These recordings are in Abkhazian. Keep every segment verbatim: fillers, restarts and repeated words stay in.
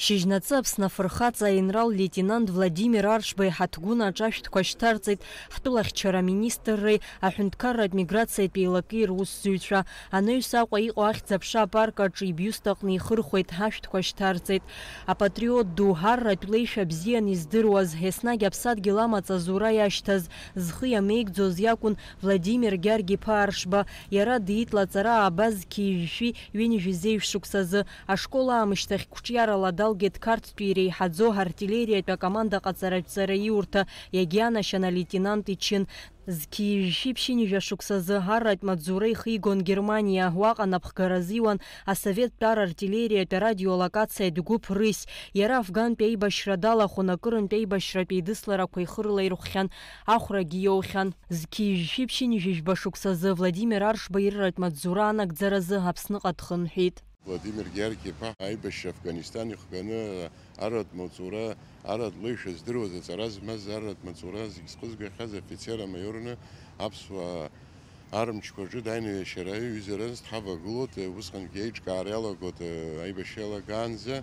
Шьыжьнаҵы Аԥсны Афырхаҵа аинрал леитенант Владимир Аршба иҳаҭгәын аҿы ашәҭқәа шьҭарҵеит ҳтәылахьчара аминистрреи аҳәынҭқарратә миграциатә еилакеи русзуҩцәа. Анаҩс Аҟәа иҟоу Ахьӡ-аԥша апарк аҿы ибиуст аҟны ихырхәеит, ашәҭқәа шьҭарҵеит. Апатриот ду, арратә леишәа бзианы издыруаз, еснагь аԥсадгьыл амаҵ азура иашьҭаз, зхы иамеигӡоз иакәын Владимир Гьаргь-иԥа Аршба. Иара диит лаҵара ааба зқьи жәшәи ҩынҩажәи зеижә шықәсазы. Ашкол аамышьҭахь қәҿиарала далгеит Қарҭтәи иреиҳаӡоу артиллериатә акоманда ҟаҵаратә ҵараиурҭа, иагьианашьан алеитенант ичын. Зқьи жәшәи ԥшьынҩажәа шықәсазы арратә маҵзура ихигон Германиа, уаҟа напхгара азиуан асоветтә ар артиллериатә арадиолокациатә гәыԥ Рысь. Иара афгантәи аибашьра далахәын, акырынтә аибашьратә еидысларақәа ихы рылаирхәхьан, ахәрагьы иоухьан. Зқьи жәшәи ԥшьынҩажәи жәба шықәсазы Владимир Аршба ирратә маҵзура анагӡаразы Аԥсныҟа дхынҳәит. Владимир Георги-иԥа аибашьра Афганистан ихганы арратә маҵура, арратә леишәа здыруаз, аҵара змаз арратә маҵура зегь зҟызгахьаз афицер амаиорны аԥсуаа армчқәа рҿы дааины иашьара ҩызараз дҳавагылоит, усҟангьы аиҿкаара иалагоит, аибашьра иалагаанӡа.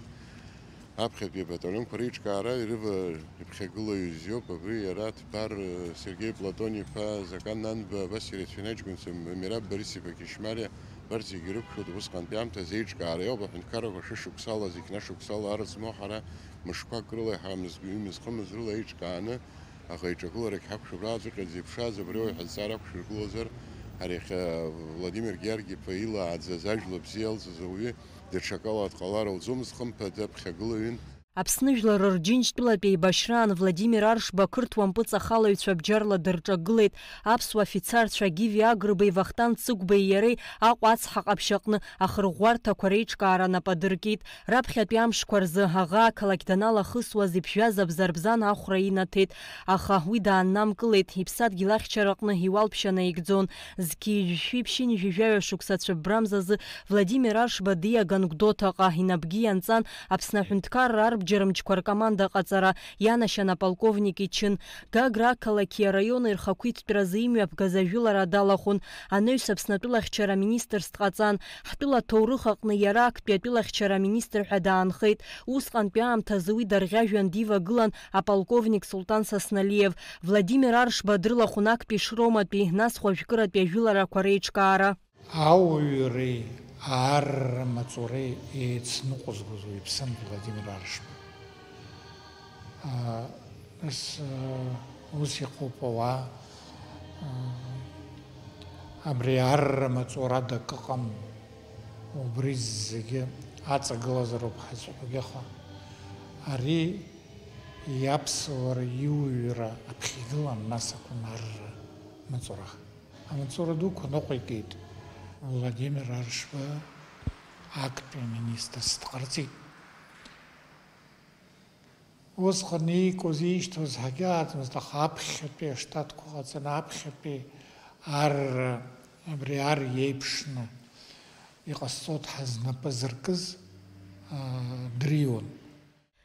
Аԥхьатәи абаталионқәа реиҿкаара ирыва-, иԥхьагылаҩыс иоуп, абри иара Ҭбар Сергеи Платон-иԥа, Закан Нанба, Василий Цәинаҷкәынцәа, Мираб Борис-иԥа Кьышьмариа, абарҭ зегьы ирықәшәоит усҟантәи аамҭазы аиҿкаара иоуп, аҳәынҭқаррақәа шәышықәсала, зқьи шықәсала ар змоу ҳара мышқәак рыла иҳамаз, ҩымыз-хымыз рыла еиҿкааны, аха иҿагыларагь ҳақәшәап, рааҵәҟьа дзеиԥшааз абри ауаҩ ҳазҵаара ақәшәыргылозар, ари иахьа Владимир Георги-иԥа илааӡаз ажәла бзиа иалҵыз ауаҩы даҽакала дҟалар лӡомызт, хымԥада ԥхьагылаҩын. Аԥсны жәлар рџьынџьтәылатә еибашьраан Владимир Аршба ақырҭуа мпыҵ ахалаҩцәа бџьарла дырҿагылеит. Аԥсуа афицарцәа Гиви Агрбеи Вахтанг Цыгәбеи иареи Аҟәа ацҳа ҟаԥшь аҟны ахырӷәӷәарҭақәа реиҿкаара нап адыркит. Раԥхьатәи амшқәа рзы аӷа ақалақь даналахысуаз иԥжәаз абзарбзан ахәра инаҭеит, аха уи дааннамкылеит, иԥсадгьыл ахьчараҟны иуалԥшьа наигӡон. Зқьи жәшәи ԥшьынҩажәи жәаҩа шықәса цәыббрамзазы Владимир Аршба диаган Гәдоуҭаҟа инапгьы ианҵан, Аԥсны аҳәынҭқарра арбџьармчқәа ркоманда ҟаҵара ианашьан аполковник ичын. Гагра ақалақьи араиони рхақәиҭтәразы имҩаԥгаз ажәылара далахәын. Анаҩс Аԥсны атәылахьчара аминистрс дҟаҵан. Ҳтәыла аҭоурых аҟны иара актәи атәылахьчара аминистр ҳәа даанхеит. Усҟантәи аамҭазы уи дарӷьажәҩан дивагылан аполковник Султан Сасналиев. Владимир Аршба дрылахәын актәи Шроматәи, нас хәажәкыратәи ажәыларақәа реиҿкаара. Ауаҩреи аарра маҵуреи еицныҟәызгоз уаҩԥсын Владимир Аршба. Аа, нас, аа, ус иҟоуп ауаа, аа, абри арра маҵура ада акы ыҟам, убри зегьы аҵагылазароуп ҳазҳәогьы, аха ари иаԥсуара, иуаҩра аԥхьа игылан, нас акәын арра маҵура. Амаҵура дуқәа ныҟәигеит Владимир Аршба, актәи аминистрс дҟарҵеит. Усҟан иикуаз, ишьҭоз ҳагьааӡамызт, аха аԥхьатәи аштатқәа ҟаҵаны, аԥхьатәи ар, абри ар иеиԥшны иҟасҵоит ҳәа знапы зыркыз, аа, дриуан.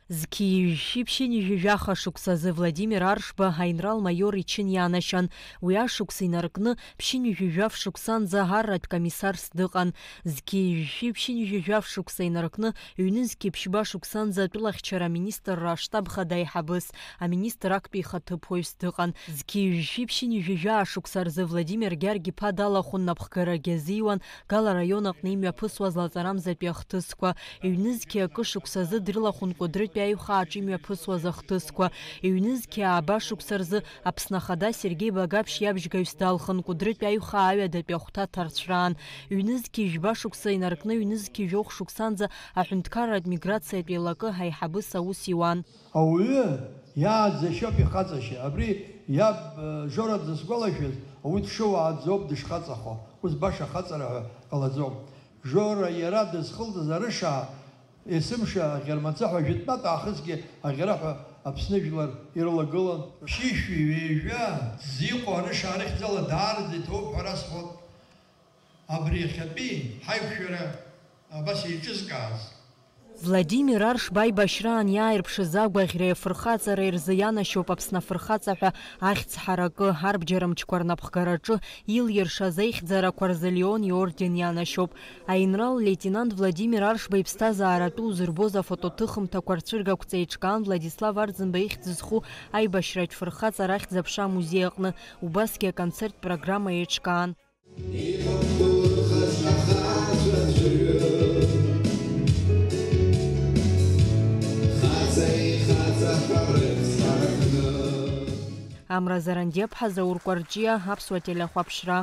Зқьи жәшәи ԥшьынҩажәи жәаха шықәсазы Владимир Аршба аинрал-маиор ичын ианашьан. Уи ашықәс инаркны ԥшьынҩажәи жәаф шықәсанӡа арратә комиссарс дыҟан. Зқьи жәшәи ԥшьынҩажәи жәаф шықәса инаркны ҩнызқьи ԥшьба шықәсанӡа атәылахьчара аминистрра аштаб хада аиҳабыс, аминистр актәи ихаҭыԥуаҩс дыҟан. Зқьи жәшәи ԥшьынҩажәи жәаа шықәса рзы Владимир Гьаргь-иԥа далахәын, напхгарагьы азиуан Гала араион аҟны имҩаԥысуаз лаҵарамзатәи ахҭысқәа. Ҩнызқьи акы шықәсазы дрылахәын Кәыдрытәи аиҩхаа аҿы имҩаԥысуаз ахҭысқәа. Ҩнызқьи ааба шықәса рзы Аԥсны Ахада Сергеи Багаԥшь иабжьгаҩс далхын, Кәыдрытәи аиҩхаа аҩадатәи ахәҭа ҭарцәраан. Ҩнызқьи жәба шықәса инаркны ҩнызқьи жәохә шықәсанӡа аҳәынҭқарратә миграциатә еилакы аиҳабыс аус иуан. Ауаҩы иааӡашьоуп ихаҵашьа. Абри иаб, э, Жора дызгәалашәаз, ауаҩы дшыуааӡоуп дышхаҵахо. Ус баша хаҵара ҳәа ҟалаӡом. Жора иара дызхылҵыз арышаа, есымша аӷьармаҵаҳәа, жәытәнатә аахысгьы аӷьараҳәа Аԥсны жәлар ирылагылан. Ԥшьышәи ҩажәа ззыҟоу арышаа рыхьӡала даараӡа иҭоуп ҳәа расҳәоит. Абри иахьатәи ҳаиқәшәара абас еиҿызкааз. Владимир Аршба аибашьраан иааирԥшыз агәаӷьреи афырхаҵареи рзы ианашьоуп Аԥсны афырхаҵа ҳәа ахьӡ ҳаракы, арбџьармчқәа рнапхгараҿы илиршаз аихьӡарақәа рзы Леон иорден ианашьоуп. Аинрал леитенант Владимир Аршба иԥсҭазааратәы узырбоз афотоҭыхымҭақәа рцәыргақәҵа еиҿкаан Владислав Арӡынба ихьӡ зху аибашьраҿ фырхаҵара ахьӡ-аԥша амузеи аҟны, убасгьы аконцерттә программа еиҿкаан. Амра Зарандиаԥҳа, Заур Кәарҷиа, Аԥсуа телехәаԥшра.